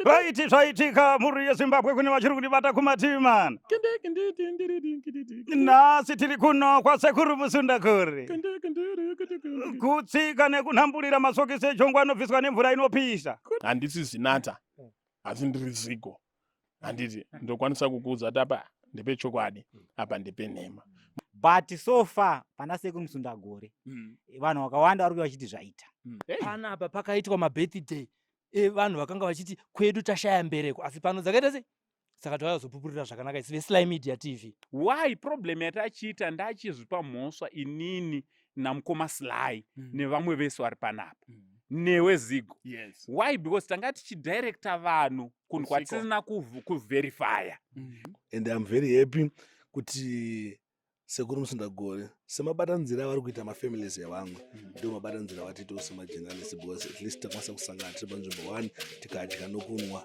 Vaiti zvaitika mhuri yeZimbabwe kune vachiri kundibata kumativi mana. Nhasi tiri kuno kwaSekuru Musundakuri. Kutsika nekunhambulira masokisi ejongwe anobviswa nemvura inopisa. Handisi zinata asi ndiri zigo. Handiti ndokwanisa kukuudza kuti apa ndepechokwadi apa ndepenhema. But so far pana Sekuru Musundagore vanhu vakawanda vari kuuya vachiti zvaita. Panapa pakaitwa mabirthday evanhu vakanga vachiti kwedu tashaya mbereko asi pano dzakaita sei saka tavazopupurira zvakanaka isu veSly Media TV. Why problem yatachiita ndachizvipa mhosva inini namukoma Sly nevamwe vese vari panapa newe Zigo. Yes. Why? Because tanga tichidirecta vanhu kunhu Kusiko. kwatisina kuverifya. And I'm very happy kuti Sekuru Musundagore semabatanzira avari kuita mafamilies evamwe ndo mabatanzira avatiitawo semajournalist, because at least takwanisa kusangana tiri panzvimbo one tikadya nokunwa.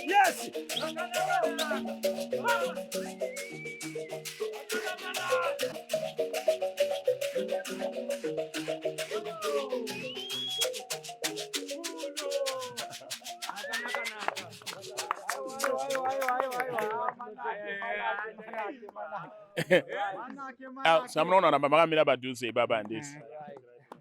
Yes! Ah, samunoona ramba makamira padhuze ipapa handisi.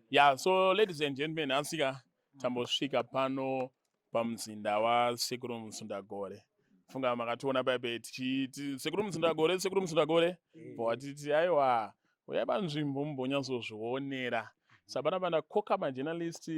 Yeah, so ladies and gentlemen, asika tambosvika pano pamuzinda waSekuru Musundagore. Funga makationa paipe tichiti Sekuru Musundagore, Sekuru Musundagore, bva watiti aiwa uyai panzvimbo mumbonyatsozvionera. Saka panapa ndakoka majournalist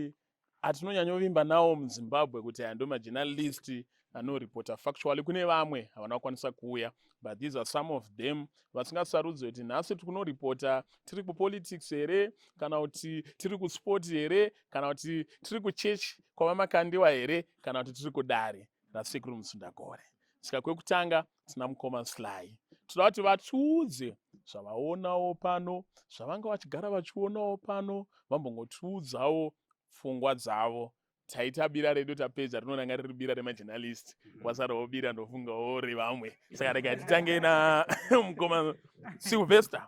atinonyanyovimba nawo muZimbabwe kuti aya ndo majournalist anoripota factually. Kune vamwe havana kukwanisa kuuya, but these are some of them vasingasarudzi kuti nhasi tiri kunoripota tiri kupolitics here, kana kuti tiri kusport here, kana kuti tiri kuchechi kwavaMakandiwa here, kana kuti tiri kudare raSekuru Musundagore. Saka kwekutanga tina mukoma Sly. Toda kuti vatiudze zvavaonawo pano, zvavanga vachigara vachionawo pano, vambongotiudzawo pfungwa dzavo. Taita bira redu tapedza, rinonanga riri bira remajournalist, kwasarawo bira ndofungawo revamwe. Saka rega titange na mukoma Sylvester.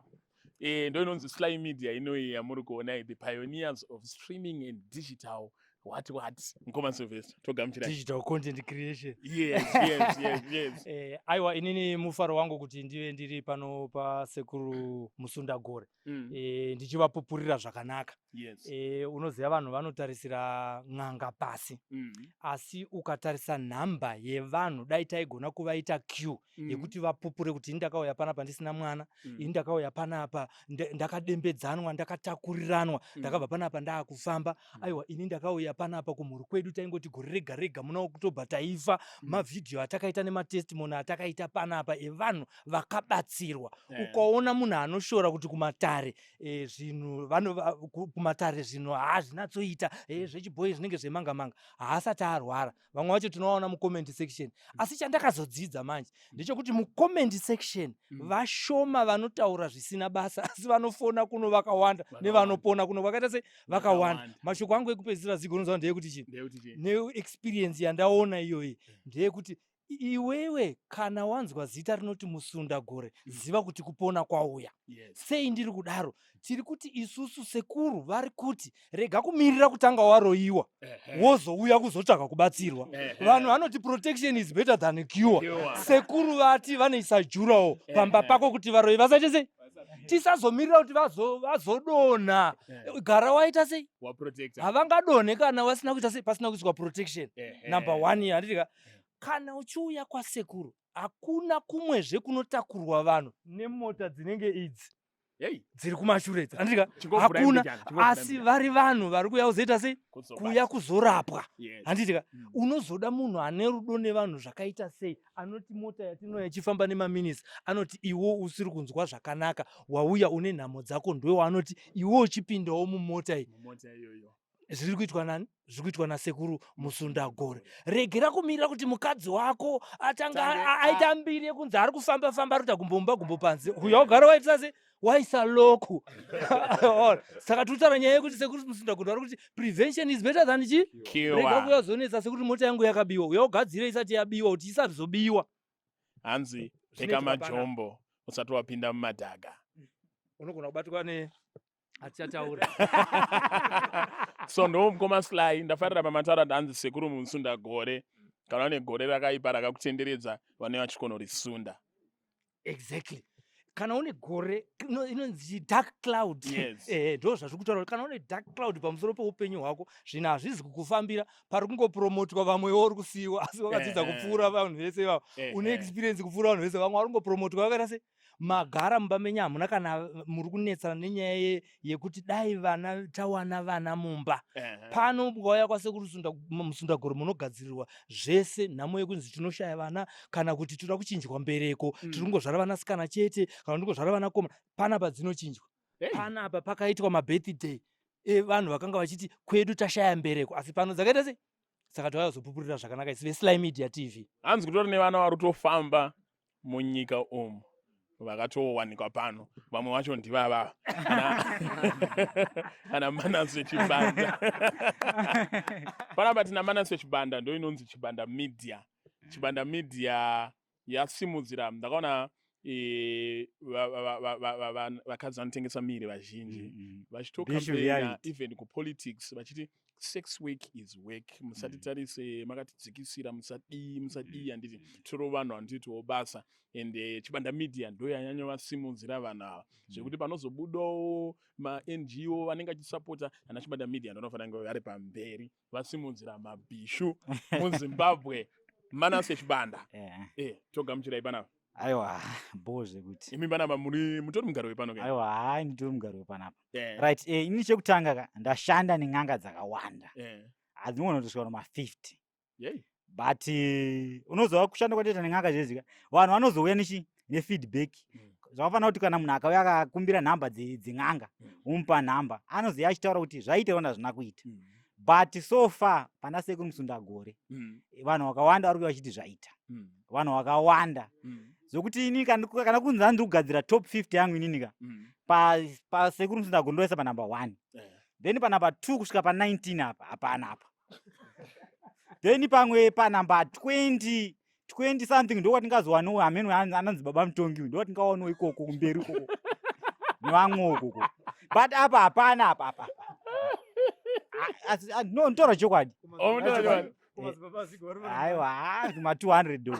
Ndo inonzi Sly Media inoyi yamuri kuona, the pioneers of streaming and digital what what. Mukoma Sylvester, togamuchirai. Digital content creation. Yes. Aiwa, inini mufaro wangu kuti ndive ndiri pano paSekuru Musundagore, ndichivapupurira zvakanaka. Unoziva vanhu vanotarisira n'anga pasi, asi ukatarisa nhamba yevanhu, dai taigona kuvaita queue yekuti vapupure kuti ini ndakauya panapa ndisina mwana, ini ndakauya panapa ndakadembedzanwa, ndakatakuriranwa, ndakabva panapa ndaakufamba. Aiwa, ini ndakauya panapa kumhuri kwedu taingoti gore rega rega muna October taifa. Mavhidhiyo atakaita nematestimony atakaita panapa evanhu vakabatsirwa, ukaona munhu anoshora kuti kumatare zvinhu kumatare zvinhu haazvinatsoita, zvechibhoyi zvinenge zvemanga manga, haasati arwara. Vamwe vacho tinovaona mucomment section, asi chandakazodzidza manje ndechekuti mucomment section vashoma vanotaura zvisina basa, asi vanofona kuno vakawanda, nevanopona kuno vakaita sei, vakawanda. Mashoko angu ekupedzisira, Zigo, unoziva ndeyekuti chii? Ndeyekuti chii? Neexperience yandaona iyoyi ndeyekuti iwewe kana wanzwa zita rinoti Musundagore, ziva kuti kupona kwauya. Sei ndiri kudaro? Tiri kuti isusu sekuru vari kuti rega kumirira kutanga waroyiwa, wozouya kuzotsvaka kubatsirwa. Vanhu vanoti protection is better than cure. Cure. Sekuru vati vanoisa durawall pamba pako kuti varoyi vasaite sei, tisazomirira kuti vazodonha. Gara waita sei? Waprotecta. Havangadonhe kana vasina kuita sei, pasina kuiswa protection. Number one, handitika kana uchiuya kwasekuru, hakuna kumwezve kunotakurwa vanhu nemota dzinenge idzi dziri kumashure idzi, handitika? Chingovhurai Hakuna. mbijana, chingovhurai Asi mbijana. vari vanhu vari kuuya kuzoita sei? Kuzobata. Kuuya kuzorapwa, handitika? Unozoda munhu ane rudo nevanhu zvakaita sei, anoti mota yatinouya ichifamba nemaminisi, anoti iwo usiri kunzwa zvakanaka, wauya une nhamo dzako, ndiwe waanoti iwe uchipindawo mumota iyi. Mumota iyoyo. Zviri kuitwa nani? Zviri kuitwa naSekuru Musundagore. Regera kumirira kuti mukadzi wako atanga Tange aita mbiri yekunzi ari kufamba famba, ari kuita gumbo mumba gumbo panze. Uya ugara waita sei, waisa lock. Saka tiri kutaura nyaya yekuti Sekuru Musundagore vari kuti prevention is better than chi Cure. Rega kuuya zonetsa sekuti mota yangu yakabiwa. Uya ugadzire isati yabiwa, kuti isazobiwa. Hanzi pfeka Zvinoitwa panapa. majombo usati wapinda mumadhaga. Unogona kubatwa ne hatichataura. So ndo mukoma Sly, ndafarira pamataura kuti hanzi Sekuru Musundagore, kana une gore rakaipa rakakutenderedza, vanenge vachikonorisunda. Exactly. Kana une gore inonzi dark cloud, ndo zvazviri kutaura kuti kana une dark cloud pamusoro peupenyu hwako, zvinhu hazvizi kukufambira, pari kungopromotwa vamwewo uri kusiyiwa, asi wakadzidza kupfuura vanhu vese ivavo, une experience kupfuura vanhu vese. Vamwe vari kungopromotwa vakaita sei, magara mumba menyu, hamuna kana muri kunetsana nenyaya yekuti dai vana tawana vana mumba. Pano mukauya kwaSekuru Musundagore, munogadzirirwa zvese. Nhamo yekunzi tinoshaya vana, kana kuti toda kuchinjwa mbereko, tiri kungozvara vanasikana chete, kana ndingozvara vanakomana, panapa dzinochinjwa. Panapa pakaitwa mabirthday evanhu vakanga vachiti kwedu tashaya mbereko, asi pano dzakaita sei. Saka tauya kuzopupurira zvakanaka isi veSly Media TV. Hanzi kutori nevana vari kutofamba munyika umu vakatowanikwa pano. Vamwe vacho ndivava ana Manase Chibanda. Panapa tina Manase Chibanda, ndo inonzi Chibanda Media. Chibanda Media yasimudzira. Ndakaona vakadzi vanotengesa miri vazhinji vachitocampaigna reality. Even kupolitics vachiti sex work is work, musatitarise makatidzikisira, musadii musadii, handiti toro vanhu vanotoitawo basa. And Chibanda Media ndo yanyanyovasimudzira vanhu ava, zvekuti panozobudawo maNGO vanenge achisapota ana Chibanda Media, ndovanofanira kunge vari pamberi vasimudzira mabhishu muZimbabwe. Manase Chibanda, togamuchirai panapa. Aiwa, bho zvekuti. Imi panapa muri mutori mugaro wepano ke? Aiwa, hai, nditori mugaro wepanapa. Right, ini chekutanga ka, ndashanda nen'anga dzakawanda, hadzinogona kutosvika noma50, but unozova kushanda kwatoita nen'anga zvezvika, vanhu vanozouya nechi nefeedback. Zvakafanira kuti kana munhu akauya akakumbira nhamba dzen'anga, womupa nhamba, anozouya achitaura kuti zvaita ona hazvina kuita. But so far pana Sekuru Musundagore, vanhu vakawanda vari kuuya vachiti zvaita. Vanhu vakawanda, zvokuti ini kana kunzi handiri kugadzira top 50 yangu inini ka, paSekuru Musundagore ndoisa panumber 1, then panumber 2 kusvika pa19 apa hapana apa, then pamwe panumber 20 20 something ndokwatingazowanawo hameno anonzi Baba Mutongi, ndokwatingawanawo ikoko kumberi ikoko. Nevamwe ukoko. But apa hapana apa apa. Asi no ntora chokwadi. Oh, munotora chokwadi. Aiwa, kuma 200 do.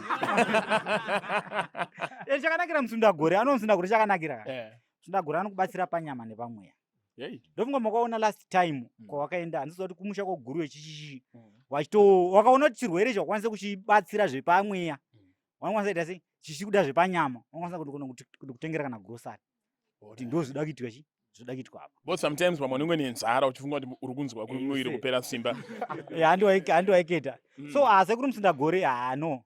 Eh, chakanakira musundagore, ano musundagore chakanakira. Eh. Musundagore anokubatsira panyama nepamweya. Hey. Ndofunga makaona last time kwawakaenda, handiziva kuti kumusha kweguru yechichichi. Wachito wakaona kuti chirwere icho wakwanisa kuchibatsira zvepamweya. Wanokwanisa kuita sei? Chichikuda zvepanyama, wanokwanisa kuti kutengera kana grocery. Kuti ndozvida kuitwa chi? Zvoda kuitwa apa. But sometimes pamwe unenge nenzara uchifunga kuti uri kunzwa mwiri kupera simba. Eh, handiwaiketa. So sekuru Musundagore, no.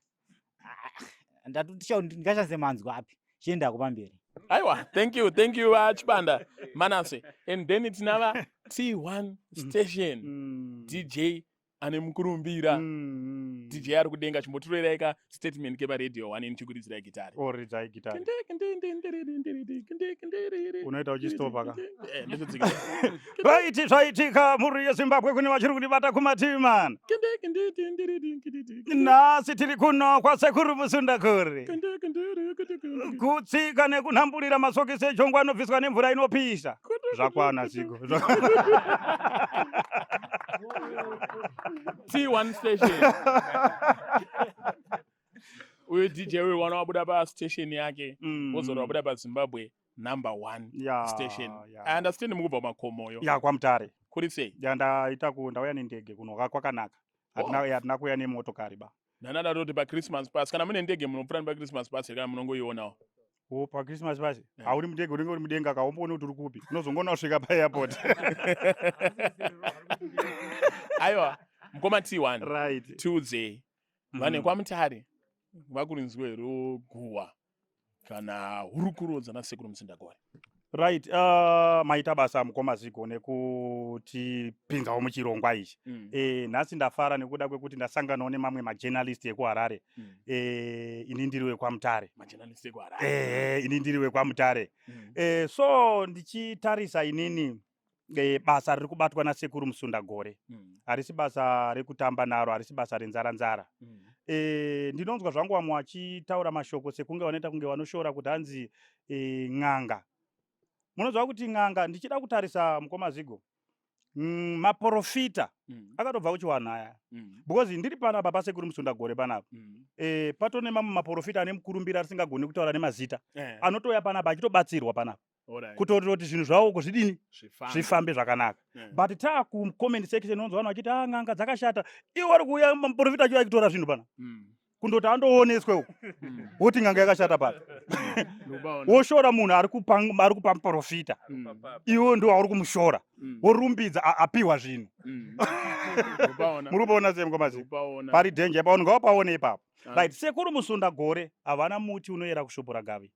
Ndingashandise manzwi api? Chiendako pamberi. Aiwa, thank you, thank you Chibanda Manase. And then tinava T1 station. DJ ane mukurumbira. DJ ari kudenga, chimbotirorerai ka statement kepa radio 1 inichikuridzirai gitari. Oridzai gitari. Unoita uchistopa ka? Eh, ndotodzika. Zvaiti zvaitika mhuri yeZimbabwe kune vachiri kundibata kumativi mana. Nhasi tiri kuno kwasekuru Musundagore. Kutsika nekunhamburira masokisi ejongwe anobviswa nemvura inopisa. Zvakwana ziko. T1 station. Uyu DJ uyu wana wabuda pa station yake, wozora wabuda paZimbabwe number 1 station. I understand mukubva makomoyo. Ya, kwaMutare. Kuri sei? Ya, ndaita ku ndauya nendege kuno kwakanaka. Hatina hatina kuuya nemotokari ba. Ndanada toti paChristmas pasi kana mune ndege munopfuura nepaChristmas pasi kana munongoionawo. O, paChristmas pasi Yeah. hauri mundege, unenge uri mudenga kaumbooni kuti uri kupi, unozongoona kusvika paairport. Aiwa, mukoma T1. Tiudzei. Vanhu kwaMutare vakurinzwe roguhwa kana hurukuro dzana sekuru Musundagore. Right, maita basa mukoma Zigo nekutipinzawo muchirongwa ichi. Nhasi ndafara nekuda kwekuti ndasanganawo nemamwe majournalist ekuHarare. Ini ndiri wekwaMutare. Majournalist ekuHarare. Ini ndiri wekwaMutare. So ndichitarisa inini basa riri kubatwa nasekuru Musundagore harisi basa rekutamba naro, harisi basa renzara nzara. Ndinonzwa zvangu vamwe vachitaura mashoko sekunge vanoita kunge vanoshora kuti hanzi n'anga. Munoziva kuti n'anga, ndichida kutarisa mukoma Zigo, maprofita akatobva kuchiwanhu aya. Because ndiri panapa pasekuru Musundagore panapa. Patone mamwe maprofita ane mukurumbira asingagoni kutaura nemazita. Anotouya panapa achitobatsirwa panapa. Kutoti zvinhu zvavo kuzvidini zvifambe zvakanaka. But taaku comment section unonzwa vanhu vachiti ah, n'anga dzakashata. Iwe uri kuuya muprofita achiuya achitora zvinhu pana. Kundoti andooneswe uko. Woti n'anga yakashata pana. Woshora munhu ari kupa muprofita. Iwe ndo wauri kumushora. Worumbidza apiwa zvinhu. Muri kupaona sei mukoma Zigo? Pari danger ipapo, ngawapaone ipapo. Right, sekuru Musundagore havana muti unoyera kushopora gavi.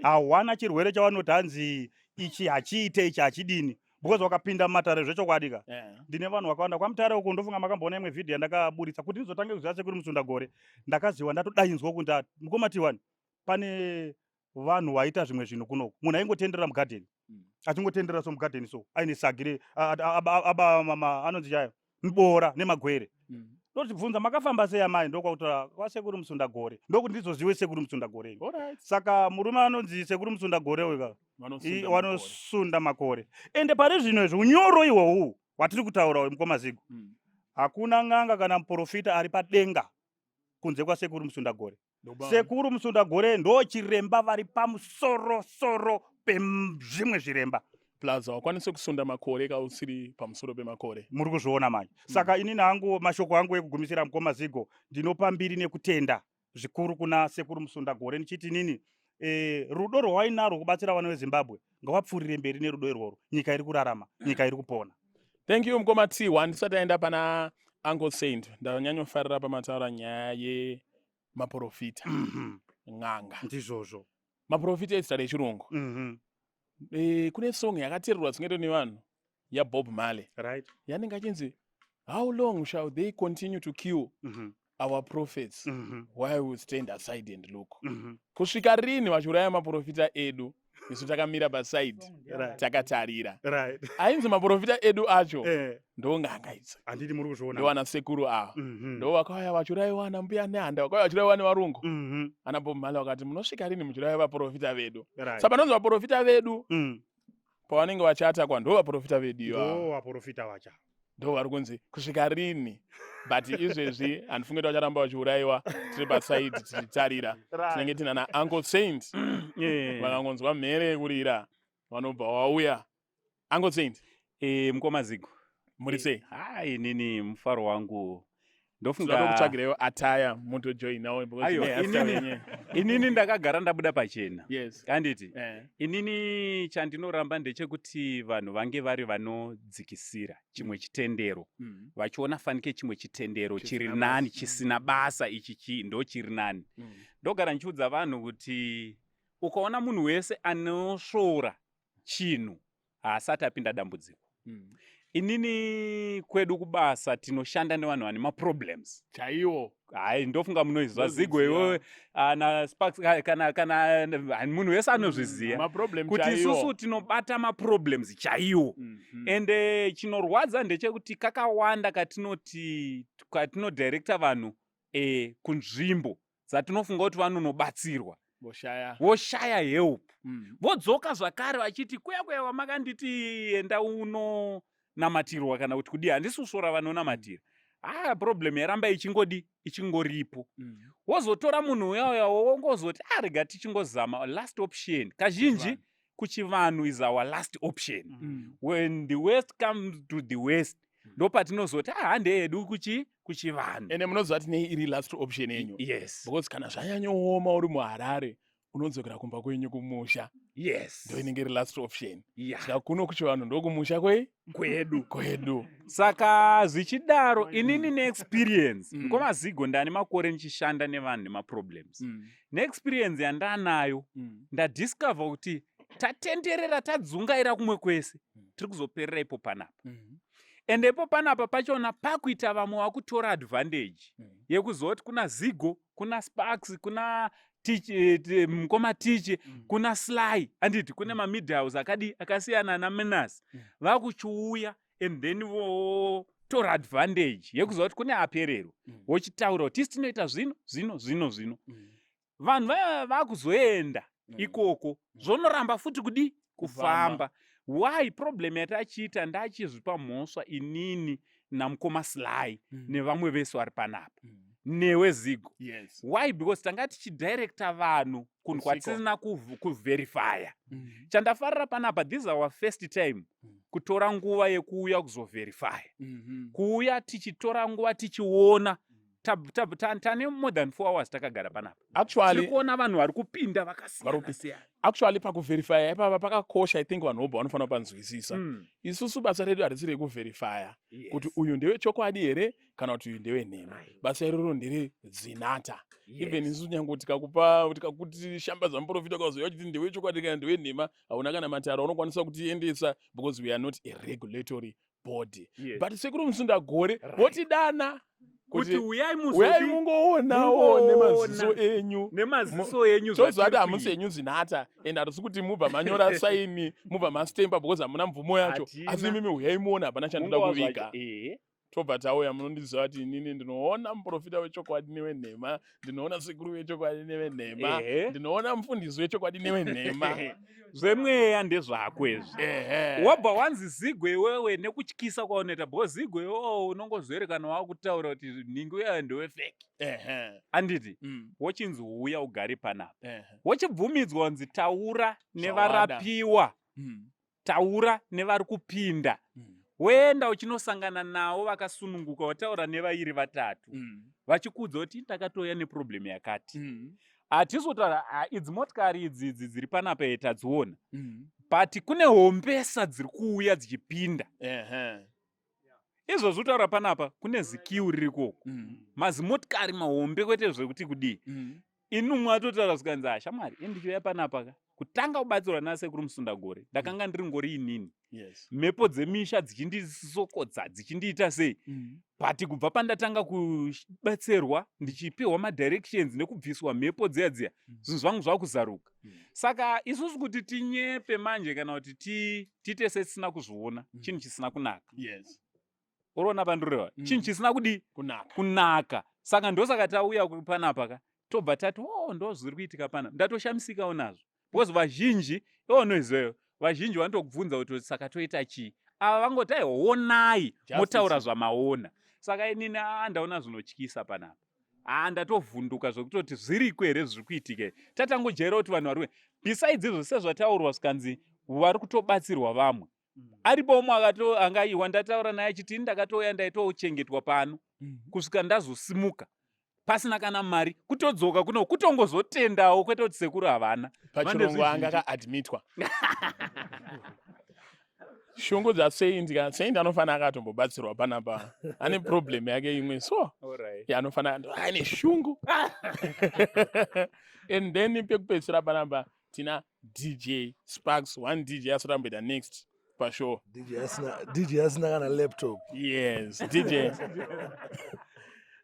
Hawana chirwere chavanoti hanzi ichi hachiite, ichi hachidini. Because wakapinda mumatare zvechokwadi ka. Ndine vanhu vakawanda kwaMutare uko, ndofunga makamboona imwe vhidhiyo yandakaburitsa kuti ndizotange kuziva sekuru Musundagore. Ndakaziwa ndatodaidzwa kuti mukoma T1 pane vanhu vaita zvimwe zvinhu kunoku. Munhu aingotenderera mugadheni. Achingotenderera so mugadheni so aine sagi aba anonzi chayo mubora nemagwere. Ndotibvunza makafamba sei amai, ndokwakutora kwasekuru Musundagore. Ndokuti ndizoziwe sekuru Musundagore. Saka murume anonzi sekuru Musundagore uyu ka wanosunda makore. Ende pari zvino izvi unyoro ihwohwu hwatiri kutaura uyu mukoma Zigo. Hakuna n'anga kana muprofita ari padenga kunze kwasekuru Musundagore. Sekuru Musundagore ndo chiremba vari pamusoro soro pezvimwe zviremba. Plus haukwanisi kusunda makore ka usiri pamusoro pemakore. Muri kuzviona manje. Saka inini hangu mashoko angu ekugumisira mukoma Zigo, ndinopa mbiri nekutenda zvikuru kuna sekuru Musundagore ndichiti inini rudo rwawainarwo kubatsira vana veZimbabwe ngawapfuurire mberi nerudo irworwo. Nyika iri kurarama, nyika iri kupona. Thank you mukoma T1. Ndisati aenda pana Uncle Saint, ndanyanyofarira pamataura nyaya yemaprofita. N'anga. Ndizvozvo. Maprofita ezita rechirungu. Kune song yakateererwa dzingaitwa nevanhu yaBob Marley. Yanenge achinzi how long shall they continue to kill our prophets while we stand aside and look. Kusvika rini vachiuraya maprofita edu isu takamira paside takatarira? Ainzi maprofita edu acho ndo n'anga idzi. Handiti muri kuzviona? Ndo sekuru ava. Ndo vakauya vachiurayiwa nambuya Nehanda, vakauya vachiurayiwa nevarungu. Ana Bob Marley vakati munosvika rini muchiuraya vaprofita vedu? Saka panonzi vaprofita vedu pavanenge vachiatakwa ndo vaprofita vedu ivava ndo vaprofita vacha ndo vari kunzi kusvika rini but izvezvi handifunge kuti vacharamba vachiurayiwa tiri pasaidi tichitarira tinenge tina nauncle saint vakangonzwa mhere yekurira vanobva wauya uncle saint e, mukoma zigo muri sei eh, ha inini mufaro wangu ndofungakutsvagireyo ataya mutojoinawo inini, inini ndakagara ndabuda pachena yes. anditi eh. Inini chandinoramba ndechekuti vanhu vange vari vanodzikisira chimwe chitendero mm. vachiona fanike chimwe chitendero chiri nani chisina mm. basa ichi chi ndo chiri nani mm. ndogara ndichiudza vanhu kuti ukaona munhu wese anosvoora chinhu haasati apinda dambudziko mm. Inini kwedu kubasa tinoshanda nevanhu vane maproblems chaiwo. Hai, ndofunga munoizwa zigo iwewe ana Sparks kana kana munhu wese anozviziva mm, kuti isusu tinobata maproblems chaiwo mm -hmm. Ende chinorwadza ndechekuti kakawanda katinoti katinodirecta vanhu e, kunzvimbo dzatinofunga kuti vanonobatsirwa voshaya voshaya help vodzoka zvakare vachiti kuya kuya kwamakanditi enda unonamatirwa kana kuti kudii handisi kusvora vanonamatira ah problem yaramba ichingodi ichingoripo wozotora munhu uya uya wongozoti ah rega tichingozama last option kazhinji kuchivanhu is our last option when the worst comes to the worst ndopatinozoti ah hande yedu kuchi kuchivanhu ende munoziva kuti nei iri last option yenyu yes because kana zvanyanyooma uri muharare unodzokera kumba kwenyu kumusha yes ndo inenge iri last option yeah. saka kuno kuchivanhu ndokumusha kwei kwedu kwedu saka zvichidaro inini neexperience mukoma Zigo ndane makore ndichishanda nevanhu nemaproblems neexperience yandanayo ndadiscover kuti tatenderera tadzungaira kumwe kwese tiri kuzoperera ipo panapa ende ipo panapa pachona pakuita vamwe vakutora advantage yekuzoti kuna Zigo kuna Sparks kuna mukoma Tichi kuna Sly anditi kune mamedia house akadi akasiyana naminas vakuchiuya and then votora advantage yekuziva kuti kune aperero vochitaura kuti tisi tinoita zvino zvino zvino zvino vanhu vaya vakuzoenda ikoko zvonoramba futi kudi kufamba why problem yatachiita ndachizvipa mhosva inini namukoma Sly nevamwe vese vari panapa newe Zigo yes why because tanga tichidirecta vanhu kunhu Kusiko. kwatisina kuverifya chandafarira panapa this is our first time kutora nguva yekuuya kuzoverifya kuuya tichitora nguva tichiona tane more than 4 hours takagara panapa tiri actually kuona vanhu vari kupinda vakasiyana Vari siyana actually pakuverifya ipapa pakakosha i think vanhu vobva vanofanira kupanzwisisa isusu basa redu harisi rekuverifya kuti uyu ndewechokwadi here kana kuti uyu ndewenhema basa iroro nderezinata even isusu nyange tikakupa tikakuti shambadza muprofita ukazoya uchiti ndewechokwadi kana ndewenhema hauna kana mataro aunokwanisa kutiendesa because we are not a regulatory body but sekuru Musundagore votidana kuti uyai uyai muzodi mungoonawo mungoona. nemaziso enyu nemaziso enyu toziva kuti zvatiri hamusi kuita. henyu zinata and hatisi kuti mubva manyora saini mubva mastemba because hamuna mvumo yacho Hatina. asi imimi uyai muone hapana chandoda Mungowa kuviga zvacho- ehe. tobva tauya munondiziva kuti inini ndinoona muprofita wechokwadi newenhema ndinoona sekuru wechokwadi newenhema Ehe. ndinoona mufundisi wechokwadi newenhema Zvemweya ndezvako izvi ehe wabva wanzi Zigo iwewe nekutyisa kwaunoita because Zigo iwewe unongozoerekana wakutaura kuti nhingi uyayo ndewefake ehe anditi wochinzi uya ugare panapa ehe wochibvumidzwa kunzi taura nevarapiwa taura nevari kupinda woenda uchinosangana navo vakasununguka wataura nevairi vatatu vachikuudza kuti ndakatouya neproblem yakati hatisi kutaura "Ah, idzi motikari idzi idzi dziri panapa eh, tadziona but kune hombesa dziri kuuya dzichipinda ehe izvozvi kutaura panapa kune zikiu riri koko mazimotikari mahombe kwete zvekuti kudii inumwe atotaura zvikanzi ashamwari indichiuya panapa ka kutanga kubatsirwa nasekuru Musundagore ndakanga ndiri ngori inini yes mhepo dzemisha dzichindisokodza dzichindiita sei but kubva pandatanga kubatsirwa ndichipiwa madirections nekubviswa mhepo dziya dziya zvinhu zvangu zvakuzaruka saka isusu kuti tinyepe manje kana kuti tiite setisina kuzviona chinhu chisina kunaka yes uriona pandureva chinhu chisina kudii kunaka kunaka saka ndosaka tauya panapa ka tobva tati o ndo zviri kuitika pana ndatoshamisikawo nazvo because vazhinji iwonoizivayo Vazhinji vanotokubvunza kuti saka toita chii? Ava vangoti aiwa onai motaura zvamaona. Saka inini aa ndaona zvinotyisa panapa. Haa ndatovhunduka zvekutoti zviriko here zviri kuitika. Tatangojaira kuti vanhu vari besides izvo sezvataurwa zvikanzi vari kutobatsirwa vamwe. Aripo umwe akato angaiwa ndataura naye achiti ini ndakatouya ndaitochengetwa pano kusvika ndazosimuka pasina kana mari kutodzoka kuno kutongozotendawo kwete kuti sekuru havana pachirungu anga akaadmitwa shungu dzasaint ka saint anofanira akatombobatsirwa panapa ane problem yake imwe so right. anofanira aine shungu and then pekupedzisira panapa tina dj sparks one dj asati amboita next pashow dj asina dj asina kana laptop yes dj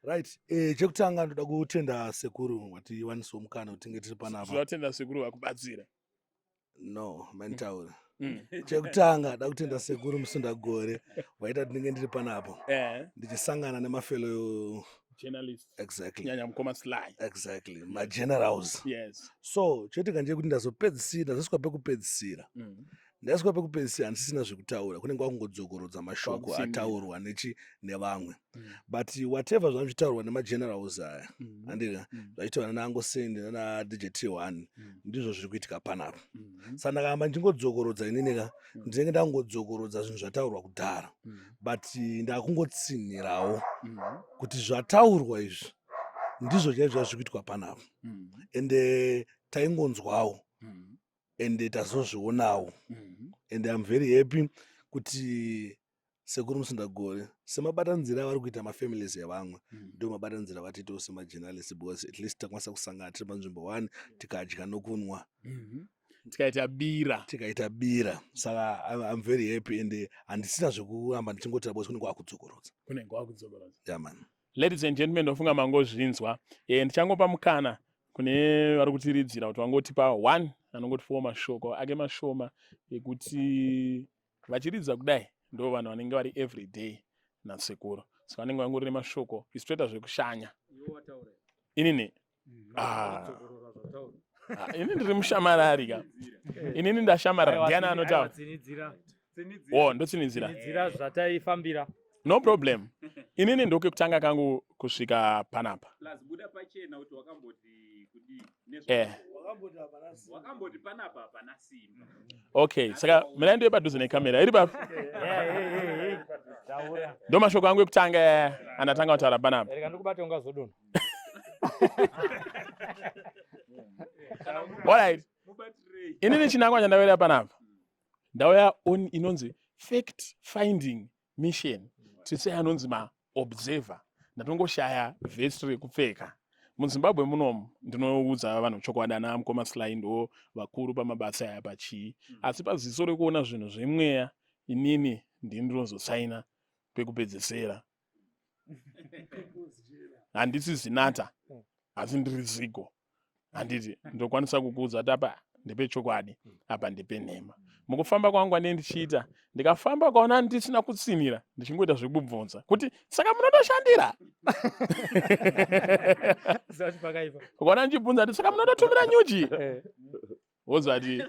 right eh, chekutanga ndoda kutenda sekuru vatiwanisawo mukana kuti tinge tiri panapa tinotenda sekuru vakubatsira no manditaura Chekutanga da kutenda sekuru Musundagore vaita tinenge ndiri panapa ndichisangana nemafellow journalist exactly nyanya mukoma Sly exactly magenerals yes so choitika ndechekuti ndazopedzisira ndazosvika pekupedzisira Ndasvika pekupedzisira handisisina zvekutaura kunenge kwakungodzokorodza mashoko ataurwa nechi nevamwe but whatever zvanga zvichitaurwa nemagenerals aya handika zvachitaurwa nana Angosendi nana DJ T1 ndizvo zviri kuitika panapa saka ndakaramba ndichingodzokorodza inini ka ndinenge ndangodzokorodza zvinhu zvataurwa kudhara but ndakungotsinhirawo kuti zvataurwa izvi ndizvo chaizvo zvazviri kuitwa panapa ende taingonzwawo ende tazozvionawo and im very happy kuti sekuru Musundagore semabatanidziro avari kuita mafamilies evamwe ndo mabatanidziro avatiitawo semajournalist because at least takwanisa kusangana tiri panzvimbo one tikadya nokunwa tikaita bira tikaita bira saka I'm very happy and handisina zvekuramba ndichingotaura because kunenge kwakudzokorodza kunenge kwakudzokorodza yeah man Ladies and gentlemen, ndofunga mangozvinzwa. Ndichangopa mukana kune vari kutiridzira kuti vangotipa one anongotipawo mashoko ake mashoma ekuti vachiridza kudai ndo vanhu vanenge vari everyday nasekuru saka vanenge vangori nemashoko isu toita zvekushanya inini ah. Ah, ini ndiri mushamarari ka inini ndashamarara ndiani anotaura o oh, ndotsinidzira zvataifambira no problem inini ndokekutanga kangu kusvika panapa eh. Okay saka mina ndiye padhuze nekamera iri papi ndo mashoko angu ekutanga eh, andatanga kutaura panapa Alright. Inini chinangwa chandauya panapa ndauya on inonzi fact finding mission tise anonzi maobserver ndatongoshaya vhesi rekupfeka muzimbabwe munomu ndinoudza vanhu chokwadi ana mukoma sly ndo vakuru pamabasa aya pachii asi paziso rekuona zvinhu zvemweya inini ndini ndinozosaina pekupedzesera handisi zinata asi ndiri zigo handiti ndokwanisa kukuudza kuti apa ndepechokwadi apa ndepenhema mukufamba kwangu andee ndichiita ndikafamba ukaona ndisina kutsinira ndichingoita zvekubvunza kuti saka munotoshandira ukaona ndichibvunza kuti saka munototumira nyuchi eh. wozati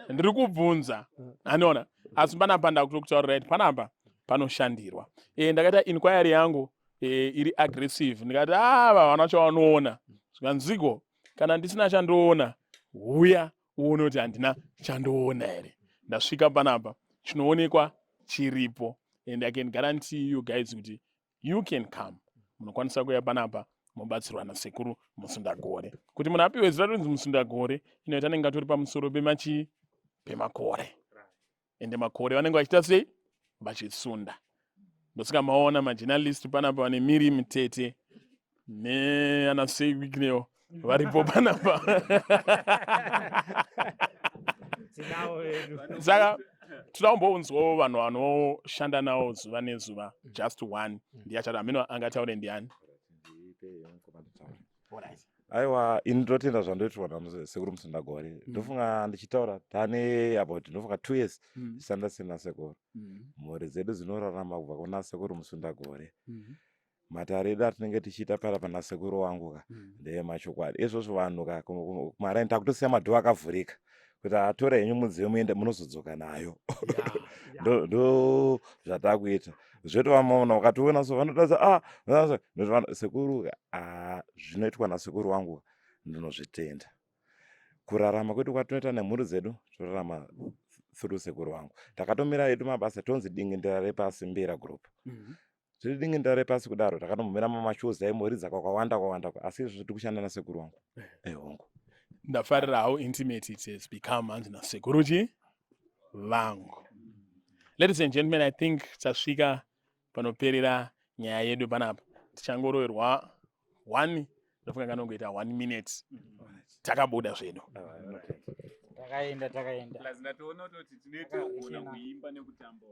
ndiri kubvunza andiona asi panapa ndakutokutaurira kuti panapa panoshandirwa e, ndakaita inquiry yangu e, iri aggressive ndikati ava ah, vana chavanoona zvikanziko kana ndisina chandoona huya uone kuti handina chandoona here ndasvika panapa chinoonekwa chiripo and i can guarantee you guys kuti you can come munokwanisa kuuya panapa mobatsirwa nasekuru musundagore kuti munhu apiwe zita rinonzi musundagore inoita anenge atori pamusoro pemachii pemakore ende makore vanenge vachiita sei vachisunda ndosaka maona majournalist panapa vane miri mitete neana sei wickneo varipo panapa saka toda kumbounzwawo vanhu vanoshanda navo zuva nezuva just one ndiye achati hameno angataure ndiani Aiwa ini ndotenda zvandoitirwa nasekuru Musundagore. Ndofunga ndichitaura tane about ndofunga 2 years ndisanda sina sekuru. Mhuri dzedu dzinorarama kubva kuna sekuru Musundagore. Matare edu atinenge tichiita para pana sekuru wangu ka ndeyemachokwadi. Izvozvo vanhu ka kumaraini takutosiya madhoo akavhurika. Kuti atore henyu mudziyo muende munozodzoka nayo. Ndo zvatakuita. Zvetova maona ukationa so vanoda ah sekuru ah zvinoitwa nasekuru wangu ndinozvitenda. Kurarama kwedu kwatinoita nemhuri dzedu torarama through sekuru wangu. Takatomira edu mabasa tonzi dingindira repasi mbira group. Tiri dingindira repasi kudaro takatombomira mamashows aimboridza kwakawanda kwawanda asi izvo tiri kushanda nasekuru wangu. Eh hongu. Ndafarira how intimate it has become hanzi nasekuru chi vangu. Ladies and gentlemen, I think tasvika panoperera nyaya yedu panapa. Tichangoroverwa one ndofunga kanongoita one minute takabuda zvedu. Takaenda takaenda. Plus ndatoona kutoti tinoita kugona kuimba nekutamba.